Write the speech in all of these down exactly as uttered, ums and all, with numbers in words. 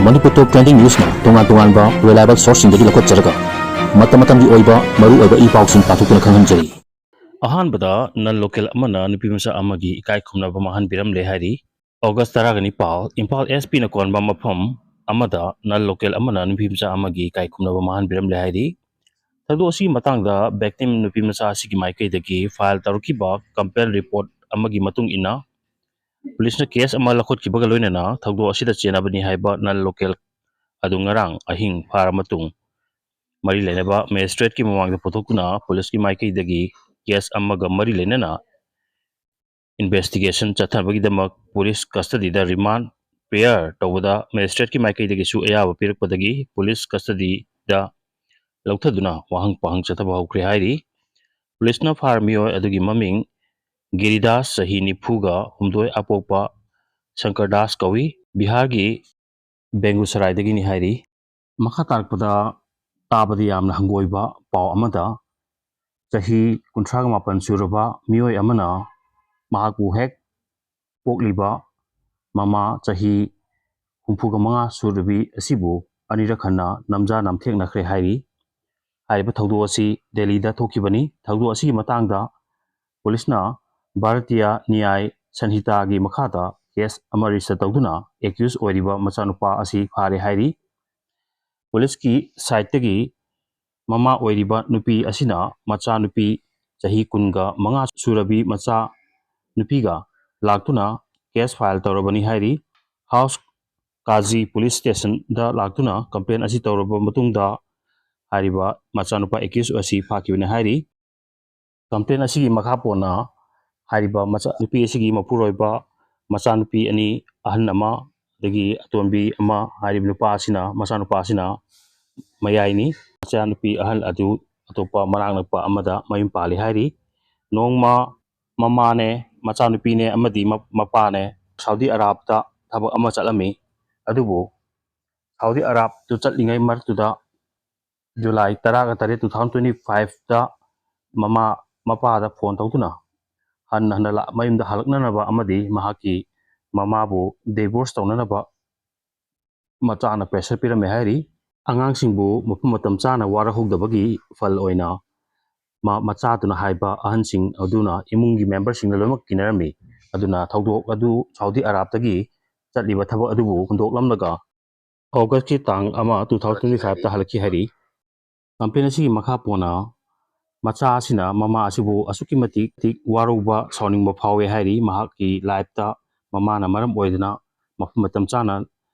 ꯃꯅꯤꯄꯨꯔ ꯇꯣꯞ trending ꯅ꯭ꯌꯨꯁꯅ ꯇꯣꯉꯥꯟ ꯇꯣꯉꯥꯟꯕ reliable ꯁꯣꯔꯁꯁꯤꯡꯗꯒꯤ ꯂꯧꯈꯠꯆꯔꯒ ꯃꯇꯝ ꯃꯇꯝꯒꯤ ꯑꯣꯏꯕ ꯃꯔꯨ ꯑꯣꯏꯕ ꯏ ꯄꯥꯎꯁꯤꯡ ꯄꯥꯊꯣꯛꯇꯨꯅ ꯈꯪꯍꯟꯖꯔꯤ꯫ ꯑꯍꯥꯟꯕꯗ ꯅꯟ ꯂꯣꯀꯦꯜ ꯑꯃꯅ ꯅꯨꯄꯤ ꯃꯆꯥ ꯑꯃꯒꯤ ꯏꯀꯥꯏ ꯈꯨꯝꯅꯕ ꯃꯥꯡꯍꯟꯕꯤꯔꯝꯂꯦ ꯍꯥꯏꯔꯤ꯫ ꯑꯣꯒꯁ ꯇꯔꯥꯒ ꯅꯤꯄꯥꯜ, ꯏꯝꯐꯥꯜ ꯑꯦꯁ ꯄꯤꯅ ꯀꯣꯟꯕ ꯃꯐꯝ ꯑꯃꯗ ꯅꯟ ꯂꯣꯀꯦꯜ ꯑꯃꯅ ꯅꯨꯄꯤ ꯃꯆꯥ ꯑꯃꯒꯤ ꯏꯀꯥꯏ ꯈꯨꯝꯅꯕ ꯃꯥꯡꯍꯟꯕꯤꯔꯝꯂꯦ ꯍꯥꯏꯔꯤ꯫ ꯊꯧꯗꯣꯛ ꯑꯁꯤꯒꯤ ꯃꯇꯥꯡꯗ victim ꯅꯨꯄꯤ ꯃꯆꯥ ꯑꯁꯤꯒꯤ ꯃꯥꯏꯀꯩꯗꯒꯤ ꯐꯥꯏꯜ ꯇꯧꯔꯛꯈꯤꯕ complaint report ꯑꯃꯒꯤ ꯃꯇꯨꯡ ꯏꯟꯅ, ꯄꯨꯂꯤꯁꯅ ꯀꯦꯁ ꯑꯃ ꯂꯧꯈꯠꯈꯤꯕꯒ ꯂꯣꯏꯅꯅ ꯊꯧꯗꯣꯛ ꯑꯁꯤꯗ ꯆꯦꯟꯅꯕꯅꯤ ꯍꯥꯏꯕ ꯅꯟ ꯂꯣꯀꯦꯜ ꯑꯗꯨ ꯉꯔꯥꯡ ꯑꯍꯤꯡ ꯐꯥꯔ ꯃꯇꯨꯡ, ꯃꯔꯤ ꯂꯩꯅꯕ ꯃꯦꯖꯤꯁꯇ꯭ꯔꯦꯠꯀꯤ ꯃꯃꯥꯡꯗ ꯄꯨꯊꯣꯛꯇꯨꯅ ꯄꯨꯂꯤꯁꯀꯤ ꯃꯥꯏꯀꯩꯗꯒꯤ ꯀꯦꯁ ꯑꯃꯒ ꯃꯔꯤ ꯂꯩꯅꯅ ꯏꯟꯚꯦꯁꯇꯤꯒꯦꯁꯟ ꯆꯠꯊꯅꯕꯒꯤꯗꯃꯛ ꯄꯨꯂꯤꯁ ꯀꯁꯇꯗꯤꯗ ꯔꯤꯃꯥꯟ ꯄ꯭ꯔꯦꯌꯔ ꯇꯧꯕꯗ ꯃꯦꯖꯤꯁꯇ꯭ꯔꯦꯠꯀꯤ ꯃꯥꯏꯀꯩꯗꯒꯤꯁꯨ ꯑꯌꯥꯕ ꯄꯤꯔꯛꯄꯗꯒꯤ ꯄꯨꯂꯤꯁ ꯀꯁꯇꯗꯤꯗ ꯂꯧꯊꯗꯨꯅ ꯋꯥꯍꯪ ꯄꯥꯎꯍꯪ ꯆꯠꯊꯕ ꯍꯧꯈ꯭ꯔꯦ ꯍꯥꯏꯔꯤ꯫ ꯄꯨꯂꯤꯁꯅ ꯐꯥꯔ ꯃꯤꯑꯣꯏ ꯑꯗꯨꯒꯤ ꯃꯃꯤꯡ ꯒꯤꯔꯤꯗꯥꯁ, ꯆꯍꯤ ꯅꯤꯐꯨꯒ ꯍꯨꯝꯗꯣꯏ, ꯑꯄꯣꯛꯄ ꯁꯪꯀꯔꯗꯥꯁ ꯀꯧꯏ꯫ ꯕꯤꯍꯥꯔꯒꯤ ꯕꯦꯡꯒꯨꯁꯔꯥꯏꯗꯒꯤꯅꯤ ꯍꯥꯏꯔꯤ꯫ ꯃꯈꯥ ꯇꯥꯔꯛꯄꯗ ꯇꯥꯕꯗ ꯌꯥꯝꯅ ꯍꯪꯒꯣꯏꯕ ꯄꯥꯎ ꯑꯃꯗ, ꯆꯍꯤ ꯀꯨꯟꯊ꯭ꯔꯥꯒ ꯃꯥꯄꯟ ꯁꯨꯔꯕ ꯃꯤꯑꯣꯏ ꯑꯃꯅ ꯃꯍꯥꯛꯄꯨ ꯍꯦꯛ ꯄꯣꯛꯂꯤꯕ ꯃꯃꯥ ꯆꯍꯤ ꯍꯨꯝꯐꯨꯒ ꯃꯉꯥ ꯁꯨꯔꯕꯤ ꯑꯁꯤꯕꯨ ꯑꯅꯤꯔꯛ ꯍꯟꯅ ꯅꯝꯖꯥ ꯅꯝꯊꯦꯛꯅꯈ꯭ꯔꯦ ꯍꯥꯏꯔꯤ꯫ ꯍꯥꯏꯔꯤꯕ ꯊꯧꯗꯣꯛ ꯑꯁꯤ ꯗꯦꯜꯂꯤꯗ ꯊꯣꯛꯈꯤꯕꯅꯤ꯫ ꯊꯧꯗꯣꯛ ꯑꯁꯤꯒꯤ ꯃꯇꯥꯡꯗ ꯄꯨꯂꯤꯁꯅ ꯚꯥꯔꯇꯤꯌꯥ ꯅ꯭ꯌꯥꯌ ꯁꯟꯍꯤꯇꯥꯒꯤ ꯃꯈꯥꯗ ꯀꯦꯁ ꯑꯃ ꯔꯦꯖꯤꯁꯇꯔ ꯇꯧꯗꯨꯅ ꯑꯦꯀ꯭ꯌꯨꯁ ꯑꯣꯏꯔꯤꯕ ꯃꯆꯥꯅꯨꯄꯥ ꯑꯁꯤ ꯐꯥꯔꯦ ꯍꯥꯏꯔꯤ꯫ ꯄꯨꯂꯤꯁꯀꯤ ꯁꯥꯏꯠꯇꯒꯤ ꯃꯃꯥ ꯑꯣꯏꯔꯤꯕ ꯅꯨꯄꯤ ꯑꯁꯤꯅ ꯃꯆꯥꯅꯨꯄꯤ ꯆꯍꯤ ꯀꯨꯟꯒ ꯃꯉꯥ ꯁꯨꯔꯕꯤ ꯃꯆꯥ ꯅꯨꯄꯤꯒ ꯂꯥꯛꯇꯨꯅ ꯀꯦꯁ ꯐꯥꯏꯜ ꯇꯧꯔꯕꯅꯤ ꯍꯥꯏꯔꯤ꯫ ꯍꯥꯎꯁ ꯀꯥꯖꯤ ꯄꯨꯂꯤꯁ ꯁ꯭ꯇꯦꯁꯟꯗ ꯂꯥꯛꯇꯨꯅ ꯀꯝꯄ꯭ꯂꯦꯟ ꯑꯁꯤ ꯇꯧꯔꯕ ꯃꯇꯨꯡꯗ ꯍꯥꯏꯔꯤꯕ ꯃꯆꯥꯅꯨꯄꯥ ꯑꯦꯀ꯭ꯌꯨꯁ ꯑꯁꯤ ꯐꯥꯈꯤꯕꯅꯤ ꯍꯥꯏꯔꯤ꯫ ꯀꯝꯄ꯭ꯂꯦꯟ ꯑꯁꯤꯒꯤ ꯃꯈꯥ ꯄꯣꯟꯅ ꯍꯥꯏꯔꯤꯕ ꯃꯆꯥ ꯅꯨꯄꯤ ꯑꯁꯤꯒꯤ ꯃꯄꯨꯔꯣꯏꯕ ꯃꯆꯥꯅꯨꯄꯤ ꯑꯅꯤ, ꯑꯍꯟ ꯑꯃ ꯑꯗꯒꯤ ꯑꯇꯣꯟꯕꯤ ꯑꯃ, ꯍꯥꯏꯔꯤꯕ ꯅꯨꯄꯥ ꯑꯁꯤꯅ, ꯃꯆꯥꯅꯨꯄꯥ ꯑꯁꯤꯅ ꯃꯌꯥꯏꯅꯤ꯫ ꯃꯆꯥꯅꯨꯄꯤ ꯑꯍꯜ ꯑꯗꯨ ꯑꯇꯣꯞꯄ ꯃꯅꯥꯛ ꯅꯛꯄ ꯑꯃꯗ ꯃꯌꯨꯝ ꯄꯥꯜꯂꯤ ꯍꯥꯏꯔꯤ꯫ ꯅꯣꯡꯃ ꯃꯃꯥꯅꯦ, ꯃꯆꯥꯅꯨꯄꯤꯅꯦ ꯑꯃꯗꯤ ꯃ-, ꯃꯄꯥꯅꯦ ꯁꯥꯎꯗꯤ ꯑꯔꯥꯕꯇ ꯊꯕꯛ ꯑꯃ ꯆꯠꯂꯝꯃꯤ꯫ ꯑꯗꯨꯕꯨ ꯁꯥꯎꯗꯤ ꯑꯔꯥꯕꯇꯨ ꯆꯠꯂꯤꯉꯩ ꯃꯔꯛꯇꯨꯗ ꯖꯨꯂꯥꯏ ꯇꯔꯥꯒ ꯇꯔꯦꯠ, two thousand twenty fiveꯇ ꯃꯃꯥ ꯃꯄꯥꯗ ꯐꯣꯟ ꯇꯧꯗꯨꯅ ꯍꯟꯅ ꯍꯟꯅ ꯂꯥ-, ꯃꯌꯨꯝꯗ ꯍꯜꯂꯛꯅꯅꯕ ꯑꯃꯗꯤ ꯃꯍꯥꯛꯀꯤ ꯃꯃꯥꯕꯨ ꯗꯤꯚꯣꯔꯁ ꯇꯧꯅꯅꯕ ꯃꯆꯥꯅ ꯄ꯭ꯔꯦꯁꯔ ꯄꯤꯔꯝꯃꯦ ꯍꯥꯏꯔꯤ꯫ ꯑꯉꯥꯡꯁꯤꯡꯕꯨ ꯃꯐꯝ ꯃꯇꯝ ꯆꯥꯅ ꯋꯥꯔꯍꯧꯗꯕꯒꯤ ꯐꯜ ꯑꯣꯏꯅ ꯃ-, ꯃꯆꯥꯗꯨꯅ ꯍꯥꯏꯕ ꯑꯍꯟꯁꯤꯡ ꯑꯗꯨꯅ ꯏꯃꯨꯡꯒꯤ ꯃꯦꯝꯕꯔꯁꯤꯡꯅ ꯂꯣꯏꯅꯃꯛ ꯀꯤꯅꯔꯝꯃꯤ꯫ ꯑꯗꯨꯅ ꯊꯧꯗꯣꯛ ꯑꯗꯨ ꯁꯥꯎꯗꯤ ꯑꯔꯥꯕꯇꯒꯤ ꯆꯠꯂꯤꯕ ꯊꯕꯛ ꯑꯗꯨꯕꯨ ꯍꯨꯟꯗꯣꯛꯂꯝꯂꯒ ꯑꯣꯒꯁꯀꯤ ꯇꯥꯡ ꯑꯃ, two thousand twenty five ꯇ ꯍꯜꯂꯛꯈꯤ ꯍꯥꯏꯔꯤ꯫ ꯀꯝꯄ꯭ꯂꯦꯟ ꯑꯁꯤꯒꯤ ꯃꯈꯥ ꯄꯣꯟꯅ ꯃꯆꯥ ꯑꯁꯤꯅ ꯃꯃꯥ ꯑꯁꯤꯕꯨ ꯑꯁꯨꯛꯀꯤ ꯃꯇꯤꯛ ꯋꯥꯔꯧꯕ, ꯁꯥꯎꯅꯤꯡꯕ ꯐꯥꯎꯋꯦ ꯍꯥꯏꯔꯤ꯫ ꯃꯍꯥꯛꯀꯤ ꯂꯥꯏꯐꯇ ꯃꯃꯥꯅ ꯃꯔꯝ ꯑꯣꯏꯗꯨꯅ ꯃꯐꯝ ꯃꯇꯝ ꯆꯥꯅ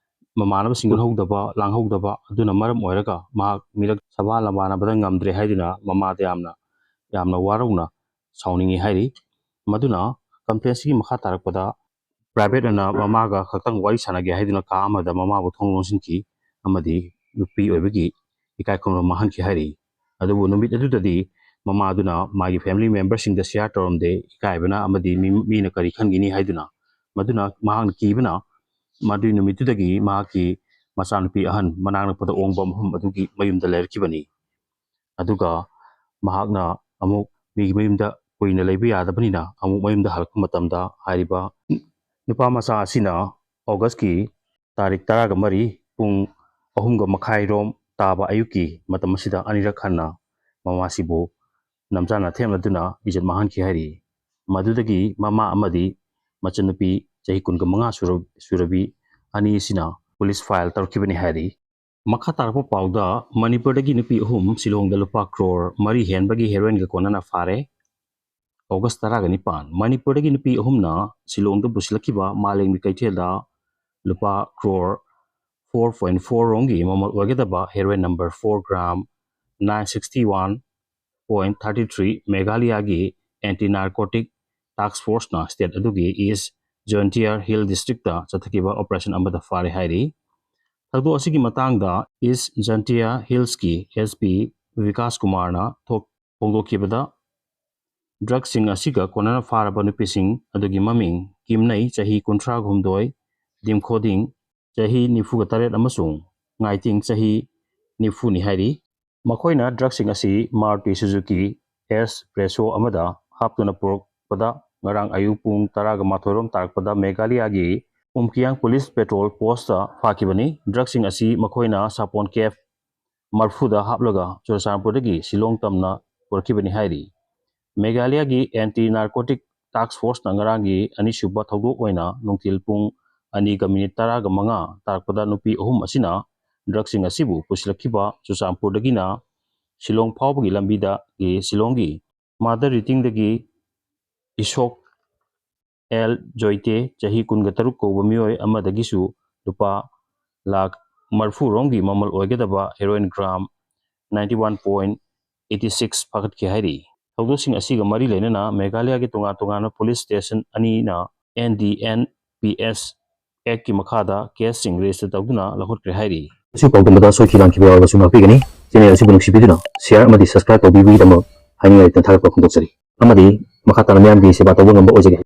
ꯃꯃꯥꯟꯅꯕꯁꯤꯡ ꯄꯨꯟꯍꯧꯗꯕ, ꯂꯥꯡꯍꯧꯗꯕ ꯑꯗꯨꯅ ꯃꯔꯝ ꯑꯣꯏꯔꯒ ꯃꯍꯥꯛ ꯃꯤꯔꯛ ꯁꯚꯥ ꯂꯝꯕꯥꯅꯕꯗ ꯉꯝꯗ꯭ꯔꯦ ꯍꯥꯏꯗꯨꯅ ꯃꯃꯥꯗ ꯌꯥꯝꯅ, ꯌꯥꯝꯅ ꯋꯥꯔꯧꯅ ꯁꯥꯎꯅꯤꯡꯏ ꯍꯥꯏꯔꯤ꯫ ꯃꯗꯨꯅ ꯀꯝꯄ꯭ꯂꯦꯟ ꯑꯁꯤꯒꯤ ꯃꯈꯥ ꯇꯥꯔꯛꯄꯗ ꯄ꯭ꯔꯥꯏꯚꯦꯠ ꯑꯣꯏꯅ ꯃꯃꯥꯒ ꯈꯛꯇꯪ ꯋꯥꯔꯤ ꯁꯥꯟꯅꯒꯦ ꯍꯥꯏꯗꯨꯅ ꯀꯥ ꯑꯃꯗ ꯃꯃꯥꯕꯨ ꯊꯣꯡ ꯂꯣꯟꯁꯤꯟꯈꯤ ꯑꯃꯗꯤ ꯅꯨꯄꯤ ꯑꯣꯏꯕꯒꯤ ꯏꯀꯥꯏ ꯈꯨꯝꯅꯕ ꯃꯥꯡꯍꯟꯈꯤ ꯍꯥꯏꯔꯤ꯫ ꯑꯗꯨꯕꯨ ꯅꯨꯃꯤꯠ ꯑꯗꯨꯗꯗꯤ ꯃꯃꯥꯗꯨꯅ ꯃꯥꯒꯤ ꯐꯦꯃꯤꯂꯤ ꯃꯦꯝꯕꯔꯁꯤꯡꯗ ꯁꯤꯌꯥꯔ ꯇꯧꯔꯝꯗꯦ, ꯏꯀꯥꯏꯕꯅ ꯑꯃꯗꯤ ꯃꯤ-, ꯃꯤꯅ ꯀꯔꯤ ꯈꯟꯒꯅꯤ ꯍꯥꯏꯗꯨꯅ꯫ ꯃꯗꯨꯅ ꯃꯍꯥꯛꯅ ꯀꯤꯕꯅ ꯃꯗꯨꯒꯤ ꯅꯨꯃꯤꯠꯇꯨꯗꯒꯤ ꯃꯍꯥꯛꯀꯤ ꯃꯆꯥꯅꯨꯄꯤ ꯑꯍꯟ ꯃꯅꯥꯛ ꯅꯛꯄꯗ ꯑꯣꯡꯕ ꯃꯐꯝ ꯑꯗꯨꯒꯤ ꯃꯌꯨꯝꯗ ꯂꯩꯔꯛꯈꯤꯕꯅꯤ꯫ ꯑꯗꯨꯒ ꯃꯍꯥꯛꯅ ꯑꯃꯨꯛ ꯃꯤꯒꯤ ꯃꯌꯨꯝꯗ ꯀꯨꯏꯅ ꯂꯩꯕ ꯌꯥꯗꯕꯅꯤꯅ ꯑꯃꯨꯛ ꯃꯌꯨꯝꯗ ꯍꯜꯂꯛꯄ ꯃꯇꯝꯗ ꯍꯥꯏꯔꯤꯕ ꯅꯨꯄꯥ ꯃꯆꯥ ꯑꯁꯤꯅ ꯑꯣꯒꯁꯀꯤ ꯇꯥꯔꯤꯛ ꯇꯔꯥꯒ ꯃꯔꯤ ꯄꯨꯡ ꯑꯍꯨꯝꯒ ꯃꯈꯥꯏꯔꯣꯝ ꯇꯥꯕ ꯑꯌꯨꯛꯀꯤ ꯃꯇꯝ ꯑꯁꯤꯗ ꯑꯅꯤꯔꯛ ꯍꯟꯅ ꯃꯃꯥꯁꯤꯕꯨ ꯅꯝꯖꯥꯅ ꯊꯦꯝꯅꯗꯨꯅ ꯏꯖꯠ ꯃꯥꯡꯍꯟꯈꯤ ꯍꯥꯏꯔꯤ꯫ ꯃꯗꯨꯗꯒꯤ ꯃꯃꯥ ꯑꯃꯗꯤ ꯃꯆꯟꯅꯨꯄꯤ ꯆꯍꯤ ꯀꯨꯟꯒ ꯃꯉꯥ ꯁꯨꯔ-, ꯁꯨꯔꯕꯤ ꯑꯅꯤ ꯑꯁꯤꯅ ꯄꯨꯂꯤꯁ ꯐꯥꯏꯜ ꯇꯧꯔꯛꯈꯤꯕꯅꯤ ꯍꯥꯏꯔꯤ꯫ ꯃꯈꯥ ꯇꯥꯔꯛꯄ ꯄꯥꯎꯗ, ꯃꯅꯤꯄꯨꯔꯗꯒꯤ ꯅꯨꯄꯤ ꯑꯍꯨꯝ ꯁꯤꯂꯣꯡꯗ ꯂꯨꯄꯥ ꯀ꯭ꯔꯣꯔ ꯃꯔꯤ ꯍꯦꯟꯕꯒꯤ ꯍꯦꯔꯣꯏꯟꯒ ꯀꯣꯟꯅꯅ ꯐꯥꯔꯦ꯫ ꯑꯣꯒꯁ ꯇꯔꯥꯒ ꯅꯤꯄꯥꯟ, ꯃꯅꯤꯄꯨꯔꯗꯒꯤ ꯅꯨꯄꯤ ꯑꯍꯨꯝꯅ ꯁꯤꯂꯣꯡꯗ ꯄꯨꯁꯤꯜꯂꯛꯈꯤꯕ ꯃꯥꯂꯦꯝꯒꯤ ꯀꯩꯊꯦꯜꯗ ꯂꯨꯄꯥ ꯀ꯭ꯔꯣꯔ four point four ꯔꯣꯝꯒꯤ ꯃꯃꯜ ꯑꯣꯏꯒꯗꯕ heroine number four gram nine sixty one point thirty three ꯃꯦꯘꯥꯂꯌꯥꯒꯤ ꯑꯦꯟꯇꯤ ꯅꯥꯔꯀꯣꯇꯤꯛ ꯇꯥꯛꯁ ꯐꯣꯔꯁꯅ ꯁ꯭ꯇꯦꯠ ꯑꯗꯨꯒꯤ ꯏꯁ ꯖꯣꯟꯇꯤꯌꯥꯔ ꯍꯤꯜ ꯗꯤꯁꯇ꯭ꯔꯤꯛꯇ ꯆꯠꯊꯈꯤꯕ ꯑꯣꯄꯔꯦꯁꯟ ꯑꯃꯗ ꯐꯥꯔꯦ ꯍꯥꯏꯔꯤ꯫ ꯊꯧꯗꯣꯛ ꯑꯁꯤꯒꯤ ꯃꯇꯥꯡꯗ ꯏꯁ ꯖꯟꯇꯤꯌꯥ ꯍꯤꯜꯁꯀꯤ ꯑꯦꯁ ꯄꯤ ꯕꯤꯀꯥꯁ ꯀꯨꯃꯥꯔꯅ ꯊꯣꯛ-, ꯐꯣꯡꯗꯣꯛꯈꯤꯕꯗ, ꯗ꯭ꯔꯒꯁꯤꯡ ꯑꯁꯤꯒ ꯀꯣꯟꯅꯅ ꯐꯥꯔꯕ ꯅꯨꯄꯤꯁꯤꯡ ꯑꯗꯨꯒꯤ ꯃꯃꯤꯡ ꯀꯤꯝꯅꯩ, ꯆꯍꯤ ꯀꯨꯟꯊ꯭ꯔꯥ ꯍꯨꯝꯗꯣꯏ, ꯗꯤꯝꯈꯣꯗꯤꯡ, ꯆꯍꯤ ꯅꯤꯐꯨꯒ ꯇꯔꯦꯠ, ꯑꯃꯁꯨꯡ ꯉꯥꯏꯇꯤꯡ, ꯆꯍꯤ ꯅꯤꯐꯨꯅꯤ ꯍꯥꯏꯔꯤ꯫ ꯃꯈꯣꯏꯅ ꯗ꯭ꯔꯒꯁꯤꯡ ꯑꯁꯤ ꯃꯥꯔꯨꯇꯤ ꯁꯨꯖꯨꯀꯤ ꯑꯦꯁ ꯄ꯭ꯔꯦꯁꯣ ꯑꯃꯗ ꯍꯥꯞꯇꯨꯅ ꯄꯨꯔꯛꯄꯗ ꯉꯔꯥꯡ ꯑꯌꯨꯛ ꯄꯨꯡ ꯇꯔꯥꯒ ꯃꯥꯊꯣꯏ ꯔꯣꯝ ꯇꯥꯔꯛꯄꯗ ꯃꯦꯘꯥꯂꯌꯥꯒꯤ ꯎꯝꯀꯤꯌꯥꯡ ꯄꯨꯂꯤꯁ ꯄꯦꯇ꯭ꯔꯣꯜ ꯄꯣꯁꯇ ꯐꯥꯈꯤꯕꯅꯤ꯫ ꯗ꯭ꯔꯒꯁꯤꯡ ꯑꯁꯤ ꯃꯈꯣꯏꯅ ꯁꯥꯄꯣꯟ ꯀꯦꯞ ꯃꯔꯐꯨꯗ ꯍꯥꯞꯂꯒ ꯆꯨꯔꯆꯥꯟꯄꯨꯔꯗꯒꯤ ꯁꯤꯂꯣꯡ ꯇꯝꯅ ꯄꯨꯔꯛꯈꯤꯕꯅꯤ ꯍꯥꯏꯔꯤ꯫ ꯃꯦꯘꯥꯂꯌꯥꯒꯤ ꯑꯦꯟꯇꯤ ꯅꯥꯔꯀꯣꯇꯤꯛ ꯇꯥꯛꯁ ꯐꯣꯔꯁꯅ ꯉꯔꯥꯡꯒꯤ ꯑꯅꯤꯁꯨꯕ ꯊꯧꯗꯣꯛ ꯑꯣꯏꯅ ꯅꯨꯡꯊꯤꯜ ꯄꯨꯡ ꯑꯅꯤꯒ ꯃꯤꯅꯤꯠ ꯇꯔꯥꯒ ꯃꯉꯥ ꯇꯥꯔꯛꯄꯗ ꯅꯨꯄꯤ ꯑꯍꯨꯝ ꯑꯁꯤꯅ ꯗ꯭ꯔꯒꯁꯤꯡ ꯑꯁꯤꯕꯨ ꯄꯨꯁꯤꯜꯂꯛꯈꯤꯕ ꯆꯨꯔꯆꯥꯟꯄꯨꯔꯗꯒꯤꯅ ꯁꯤꯂꯣꯡ ꯐꯥꯎꯕꯒꯤ ꯂꯝꯕꯤꯗꯒꯤ ꯁꯤꯂꯣꯡꯒꯤ ꯃꯥꯗꯔ ꯔꯤꯇꯤꯡꯗꯒꯤ ꯏꯁꯣꯛ ꯑꯦꯜ ꯖꯣꯏꯇꯦ, ꯆꯍꯤ ꯀꯨꯟꯒ ꯇꯔꯨꯛ ꯀꯧꯕ ꯃꯤꯑꯣꯏ ꯑꯃꯗꯒꯤꯁꯨ ꯂꯨꯄꯥ ꯂꯥꯈ ꯃꯔꯐꯨ ꯔꯣꯝꯒꯤ ꯃꯃꯜ ꯑꯣꯏꯒꯗꯕ heroin gram ninety one point eighty six ꯐꯥꯒꯠꯈꯤ ꯍꯥꯏꯔꯤ꯫ ꯊꯧꯗꯣꯛꯁꯤꯡ ꯑꯁꯤꯒ ꯃꯔꯤ ꯂꯩꯅꯅ ꯃꯦꯘꯥꯂꯌꯥꯒꯤ ꯇꯣꯉꯥꯟ ꯇꯣꯉꯥꯟꯕ ꯄꯨꯂꯤꯁ ꯁ꯭ꯇꯦꯁꯟ ꯑꯅꯤꯅ ꯑꯦꯟ ꯗꯤ ꯑꯦꯟ ꯄꯤ ꯑꯦꯁ ꯑꯦꯛꯀꯤ ꯃꯈꯥꯗ ꯀꯦꯁꯁꯤꯡ ꯔꯦꯖꯤꯁꯇꯔ ꯇꯧꯗꯨꯅ ꯂꯧꯈꯠꯈ꯭ꯔꯦ ꯍꯥꯏꯔꯤ꯫ ꯑꯁꯤ ꯄꯥꯎꯗꯝꯕꯗ ꯁꯣꯏꯈꯤ ꯂꯥꯟꯈꯤꯕ ꯌꯥꯎꯔꯕꯁꯨ ꯉꯥꯛꯄꯤꯒꯅꯤ꯫ ꯆꯦꯅꯦꯜ ꯑꯁꯤꯕꯨ ꯅꯨꯡꯁꯤꯕꯤꯗꯨꯅ ꯁꯤꯌꯥꯔ ꯑꯃꯗꯤ ꯁꯕꯁꯀ꯭ꯔꯥꯏꯕ ꯇꯧꯕꯤꯕꯒꯤꯗꯃꯛ ꯍꯥꯏꯅꯤꯡꯉꯥꯏ ꯂꯩꯇꯅ ꯊꯥꯒꯠꯄ ꯐꯣꯡꯗꯣꯛꯆꯔꯤ꯫ ꯑꯃꯗꯤ ꯃꯈꯥ ꯇꯥꯅ ꯃꯤꯌꯥꯝꯒꯤ ꯁꯦꯕꯥ ꯇꯧꯕ ꯉꯝꯕ ꯑꯣꯏꯖꯒꯦ꯫